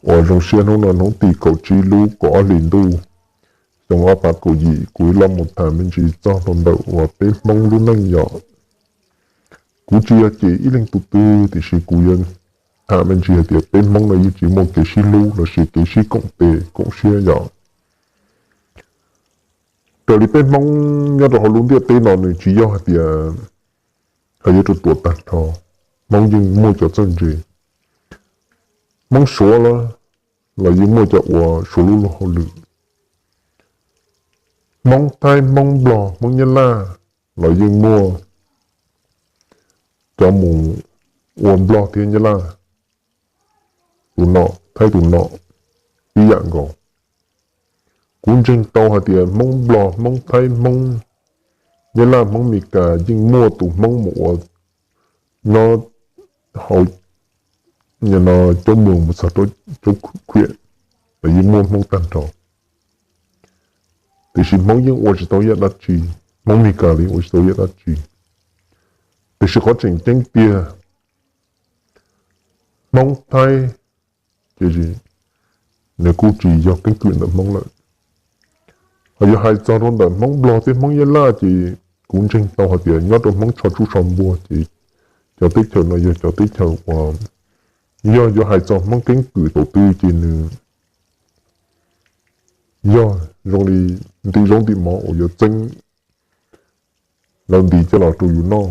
uas zoo siab hnub no hnub tim kaum tsib lub kaum ob hlis ntuj xyoo ob phav kaum yim, kuv yuav los mus tham me ntsis txog rau ntawm uas peb Hmoob lub neej yom. Kuv tsis yog cem ib leeg tus twg tiam sis kuv yuav tham me ntsis hais tias peb Hmoob no yeej tsis muaj kev sib hlub los sis kev sib koom tes koom siab yom. Raws li peb Hmoob nyob rau hauv lub ntiaj teb no nws tsis yog hais tias ho yuav rau tuam tag nrho. Hmoob yeej muaj cov txawj ntse, Hmoob Suav los yeej muaj cov uas Suav lub luag hauj lwm. Hmoob Thaib, Hmoob Nplog, Hmoob Nyab Laj los yeej muaj cov mus ua Nplog thiab Nyab Laj, tus nom Thaib tus nom ib yam nkaus. Kuv ntseeg tau hais tias Hmoob Nplog, Hmoob Thaib, Hmoob Nyab Laj, Hmoob Mes Kas yeej muaj tus Hmoob mus ua nyob hauv cov moos mus txog rau cov khuam los yeej muaj Hmoob tag nrho. Tiam sis Hmoob yeej ua tsis tau ib yam dab tsi, Hmoob Mes Kas los yeej ua tsis tau ib yam dab tsi. Tiam sis qhov tseem ceeb tiag, Hmoob Thaib ces nws kuj tsis yog keeb kwm ntawm Hmoob lawm. Ho yog hais txog rau ntawm Hmoob Nplog thiab Hmoob Nyab Laj ces kuv ntseeg tau hais tias nyob rau Hmoob tsho tsuj tsho npuag ces cov teb chaws no yog cov teb chaws uas yog yuav hais txog Hmoob keeb kwm thaum twg ces nws yog zoo li ntim zaub ntim mov uas yuav txeeb lawv ntiv coj los rau yus noj.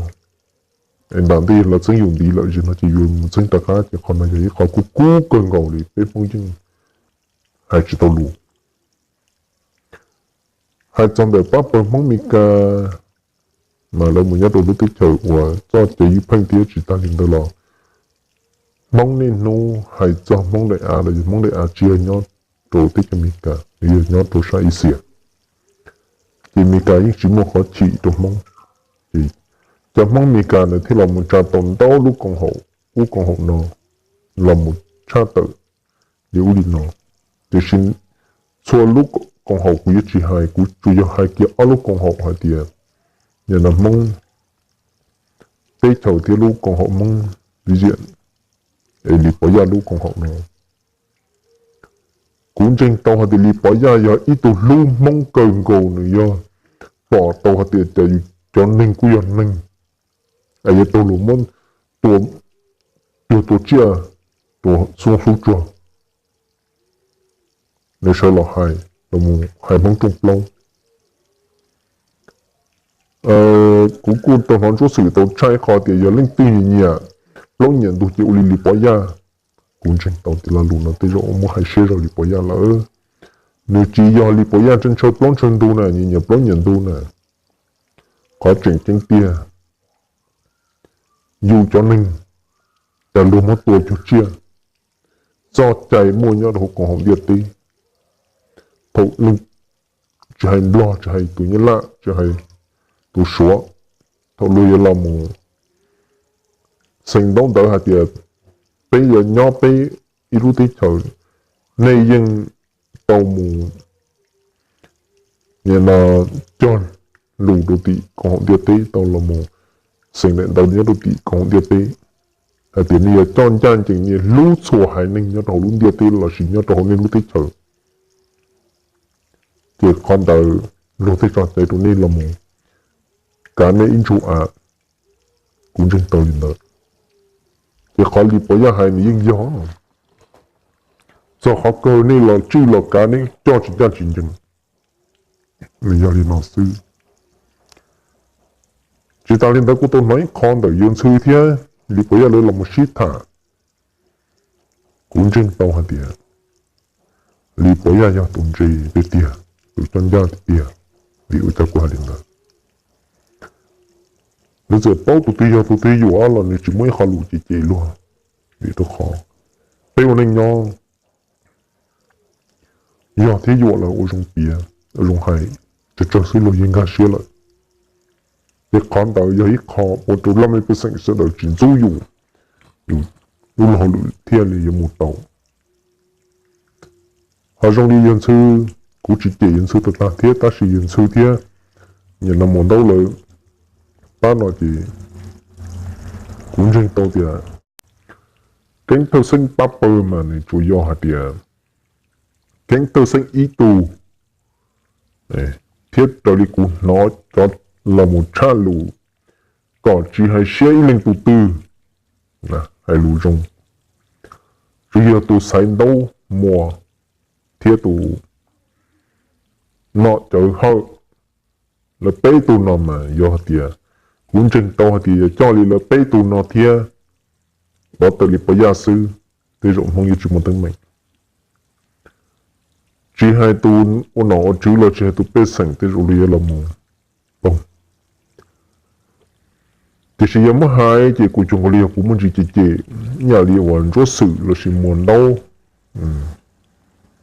Es nram ntej lawv txeeb yus ntiv lawm zim no ces yus mus txeeb rov qab ces qhov no yog ib qho kub kub kawg nkaus li peb Hmoob yeej hais tsis tau lus. Hais txog ntawm pab pawg Hmoob Mes Kas mas lawv mus nyob rau lub teb chaws uas txoj cai ywj pheej thiab tsis tag li ntawd los Hmoob niaj hnub hais txog Hmoob daim av los yog Hmoob daim av tsis yog nyob rau teb chaws Mes Kas, nws yog nyob rau sab Axias. Ces Mes Kas yeej tsis muaj qhov chim rau Hmoob. Ces cov Hmoob Mes Kas nws thiaj los mus tsa tau ntau lub koom haum ub koom haum no los mus tshaj tawm li ub li no. Tiam sis txhua lub koom haum kuv yuav tsis hais, kuv tsuas yog hais kiag ob lub koom haum hais tias nim no Hmoob teb chaws thiab lub koom haum Hmoob Viv Ziam es Lis Pov Yaj lub koom haum no. Kuv ntseeg tau hais tias Lis Pov Yaj yog ib tug hlub Hmoob kawg nkaus, nws yog pom tau hais tias cas yus cov neeg kuj yog neeg es yuav raug luag muab tua cuag tua tsiaj, tua xub tsuag. Nws sawv los hais, los mus hais Hmoob rooj plaub. Kuv kuj tau hnov ntsuab xwm tau tshaj ib qho tias yog leej twg nyiam plaub nyiam ntug ces ua li Lis Pov Yaj. Kuv ntseeg tau tias lo lus no tej zaum muab hais siab zog Lis Pov Yaj lawm. Nws tsis yog Lis Pov Yaj ntshaw plaub ntshaw ntug na, nyiam nyiam plaub nyiam ntug na. Qhov tseem ceeb tiag, yus cov neeg cas luag muab tua cuag tsiaj. Txoj cai muaj nyob rau hauv koom haum ntiaj teb, thaum tsis hais Nplog, tsis hais tus Nyab Laj, tsis hais tus Suav, thaum luag yuav los mus xeem ntaub ntawv hais tias peb yuav nyob peb ib lub teb chaws, nej yeej tau mus nim no cog lus rau tim koom haum ntiaj teb, tau los mus xeem daim ntawv nyob rau tim koom haum ntiaj teb hais tias nej yuav coj ncaj ncees, nej hlub txhua haiv neeg nyob rau hauv lub ntiaj teb los sis nyob rau hauv nej lub teb chaws. Ces qhov ntawd luag thiaj tso cai rau nej los mus kav nej ib ntsug av. Kuv ntseeg tau li ntawd. Ces qhov Lis Pov Yaj hais nws yeej yog, txog qhov kawg nej los tswj los kav nej coj tsis ncaj tsis ncees. Nws yog li no xwb. Tsis tas li ntawd kuv tau hnov ib qho ntawm Yawg Ntxhw thiab Lis Pov Yaj lawv los mus sib tham. Kuv ntseeg tau hais tias Lis Pov Yaj yog tus ntse tiag tiag, tus coj ncaj tiag tiag, vim ua cas kuv hais li ntawd. Nws txawm paub tus twg yog tus twg yuam los nws tsis muaj ib qho lus cem cem luag, vim rau qhov peb ua neej nyob, yog thiab yuam lawm ua zoo piav, ua zoo hais, tsawg tsawg xwb luag yeej nkag siab lawm. Ces qhov ntawd yog ib qho ua rau laj mej pej xeem sawv daws tsis ntxub yus, yus lub luag hauj lwm thiaj li yuav mus tau. Ho zoo li Yawg Ntxhw, kuv tsis cem Yawg Ntxhw tag tag thiab, tab sis Yawg Ntxhw thiab Nyaj Nab Muas Ntaub lawv pab no ces kuv ntseeg tau tias Keeb thawj xeeb pab pawg mas nws tsuas yog hais tias keeb thawj xeeb ib tug, thiab raws li kuv hnov cov los mus tshaj lus kom tsis hais siab ib leej tus twg, hais lus zoo, tsuas yog tus Xaiv Ntaub Muas thiab tus Nom Cawv Hawj, lawv peb tug no mas yog hais tias kuv ntseeg tau hais tias yog coj li lawv peb tug no thiab, pov tawm li pov yaj xwb, tej zaum Hmoob yuav tsis muaj teeb meem. Tsis hais tus ua nom ua tswv los tsis hais tus pej xeem tej zaum li yuav los mus poob. Tiam sis yog muab hais ces kuv cuag nkaus li yog kuv muaj ntsis cem cem ib yam li uas Ntsuab Xwm lossis Muas Ntaub,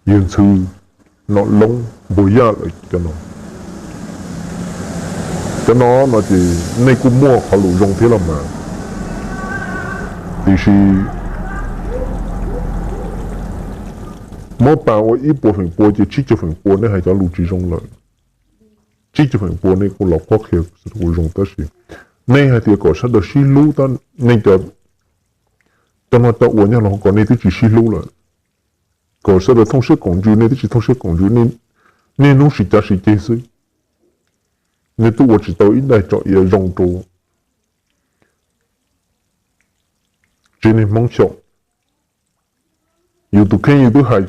Yawg Ntxhw, Nom Loob, Npuag Yaj lawm cov no. Cov no no ces nej kuj muaj qhov lus zoo thiab los mas, tiam sis muab pas ua ib puas feem pua ces tsib caug feem pua nej hais cov lus tsis zoo lawm. Tsib caug feem pua nej kuj los qhuab qhia kuj zoo tab sis nej hais tias kom sawv daws sib hlub, nej cov, cov no cov uas nyob los kom nej twb tsis sib hlub lawm. Kom sawv daws thooj siab koom ntsws nej twb tsis thooj siab koom ntsws, niaj hnub sib cav sib ceg xwb. Nej twb ua tsis tau ib daim tsom iav zoo rau tsev neeg Hmoob xyaum. Yus tus kheej yus twb hais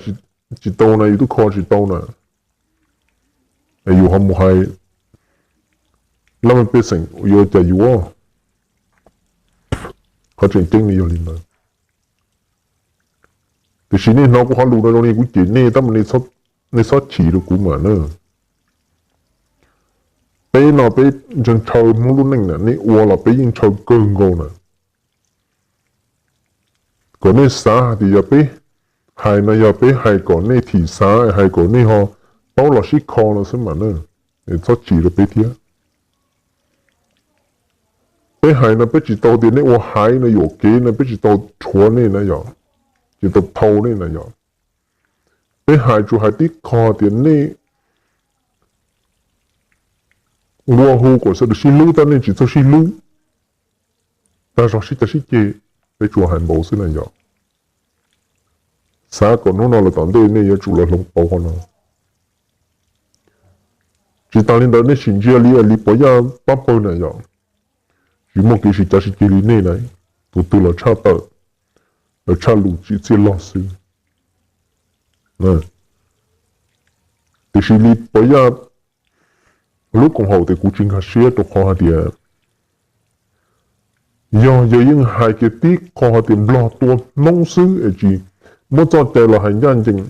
tsis tau na, yus twb kho tsis tau na, yus ho mus hais laj mej pej xeem yuav cas yuav. Qhov tseem ceeb li yog li ntawd. Tiam sis nej hnov kuv qhov lus no zoo li kuv cem nej tab mas nej txhob chim rau kuv mas na. Peb no peb ntseeg ntshaw Hmoob lub neej na, nej ua los peb yeej ntshaw kawg nkaus na. Kom nej xav hais tias yog peb hais no yog peb hais kom nej thim xav, hais kom nej ho paub los sib kho no xwb mas na. Txhob chim rau peb thiab. Peb hais no peb tsis tau tias nej ua haiv no yuam kev no, peb tsis tau rhuav nej na yom, tsis tau thau nej na yom. Peb hais tsuas hais tib qho tias nej nqua hu kom sawv daws sib hlub tab nej tsis txawj sib hlub, tag zog sib cav sib ceg, peb tsuas hais npaum xwb na yom. Xav kom hnub no lawm tom ntej nej yuav tsum los hloov pauv qhov no. Tsis tas li ntawd nej sim ntsia li li pov yaj pab pawg na yom, tsis muaj kev sib cav sib ceg li nej na, tus twg los tshaj tawm, los tshaj lus tsim txiaj log xwb. Tiam sis li pov yaj lub koom haum tias kuv tsis nkag siab rau qhov hais tias yog yawg yeej hais kiag tib qho hais tias Nplog tua Hmoob xwb es tsis muab txoj cai los hais ncaj ncees,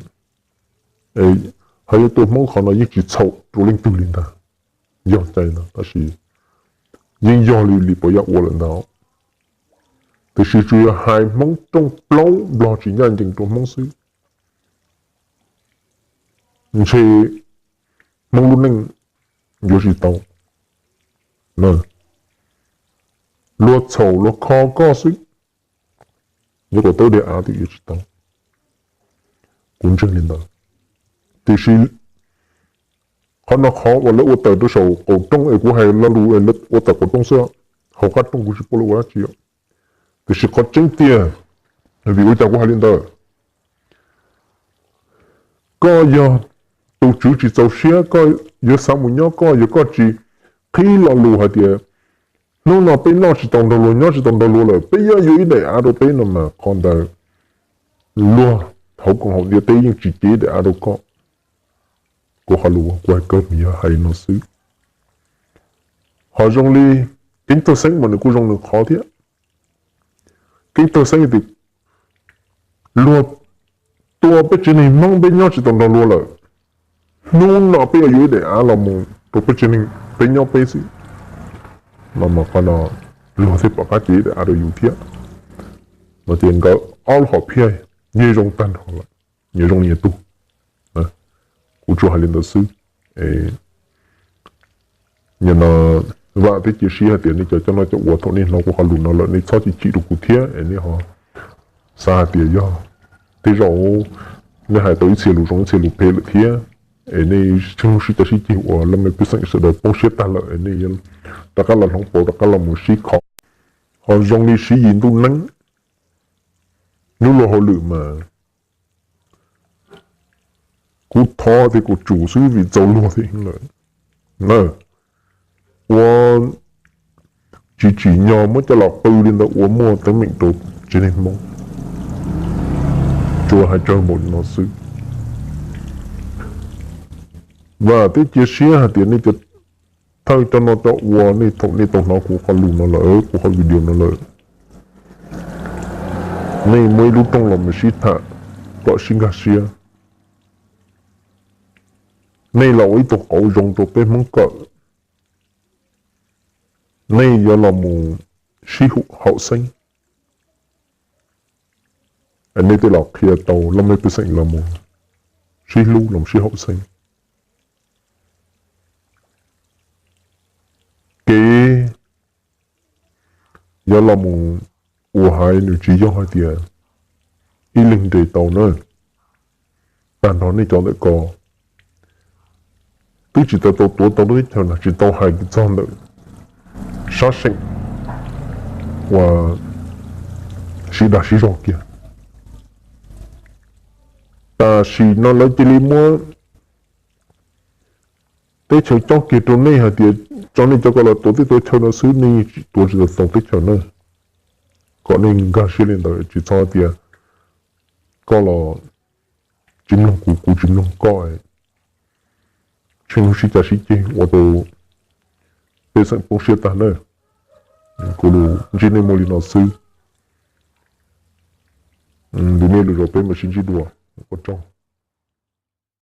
ho yuav tua Hmoob qhov no yeej tsis txhaum rau leej twg li ntag. Yog cai no tab sis yeej yog li li pov yaj ua lawm ntag. Tiam sis tsuas yog hais Hmoob rooj plaub Nplog tsis ncaj ncees rau Hmoob xwb. Ntshe Hmoob lub neej yuav tsis tau. Luag txhaum luag kho koj xwb, nyob kom tau daim av twb yuav tsis tau. Kuv ntseeg li ntawd. Tiam sis qhov no qhov uas lawv ua tawm rau saum qaum rooj es kuv hais lo lus es lawv ua tawm qaum rooj xwb, hauv qab rooj kuv tsis paub lawv ua dab tsi. Tiam sis qhov tseeb tiag, vim ua cas kuv hais li ntawd? Koj yog tus tswv tsis txaus siab, koj yuav xav mus nyob, koj yog koj tsis qhib lo lus hais tias hnub no peb noj tsis tau nrog luag, nyob tsis tau nrog luag lawm, peb yuav yuav ib daim av rau peb no mas qhov ntawd luag hauv koom haum ntiaj teb yeej tsis cev daim av rau koj. Kuv qhov lus kuv hais kawg mas yog hais li no xwb. Ho zoo li Keeb Thawj Xeeb mas nws kuj zoo nws qhov thiab. Keeb Thawj Xeeb tias luag tua peb tsev neeg Hmoob, peb nyob tsis tau nrog luag lawm, hnub no peb yuav yuav ib daim av los mus rau peb tsev neeg peb nyob peb xwb. Mas qhov no luag thiaj pom qab cev ib daim av rau yus thiab. No ces nkawd ob lub hom phiaj yeej zoo tag nrho lawm, nyias zoo nyias tug. Kuv tsuas hais li ntawd xwb. Nim no vam thiab cia siab hais tias nej cov coj noj coj ua thaum nej hnov kuv qhov lus no lawm nej txhob chim chim rau kuv thiab es nej ho xav hais tias yog tej zaum nej hais tau ib txhia lus zoo ib txhia lus phem lawm thiab, es nej tsheej lub sib cav sib ceg uas laj mej pej xeem sawv daws poob siab tag lawm es nej rov qab los hloov pauv rov qab los mus sib kho. Ho zoo li Siv Yis Ntuj Neeb, Lub luag hauj lwm mas kuv thov tias kuv tsum xwb vim txaus luag thiab lawm na. Ua tsis tsim nyog muab coj los qw li ntawd ua muaj teeb meem rau tsev neeg Hmoob. Tsuas hais tsawg npaum li no xwb. Vam thiab cia siab hais tias nej cov thawj coj noj coj ua, nej thaum nej tau hnov kuv qhov lus no lawm, kuv qhov video no lawm, nej muaj ib lub rooj los mus sib tham kom sib nkag siab. Nej los ua ib tug qauv zoo rau peb Hmoob kawm. Nej yuav los mus sib haum xeeb. Nej tej los qhia tau loj mej pej xeem los mus sib hlub los sib haum xeeb. Kev yuav los mus ua hais nws tsis yog hais tias ib leeg nres tau na. Tag nrho nej cov ntawm ko twb tsis tau tau tuav tau lub teb chaws no, tsis tau hais txog ntawm sab seem uas sib dag sib zog kiag. Tam sim no lawv cia li muab teb chaws cob kiag rau nej hais tias tso nej cov ko los tuav teb tuav chaw no xwb, nej yeej tsis tuav tsis tau tau teb chaws na. Kom nej nkag siab li ntawd, tsis txhob tias koj los tsis mloog kuv, kuv tsis mloog koj, tsheej hnub sib cav sib ceg ua rau pej xeem poob siab tag na. Kuv lus ntsib nej muaj li no xwb. Ntu nej lus zaum peb mam sib ntsib dua. Ua tsaug.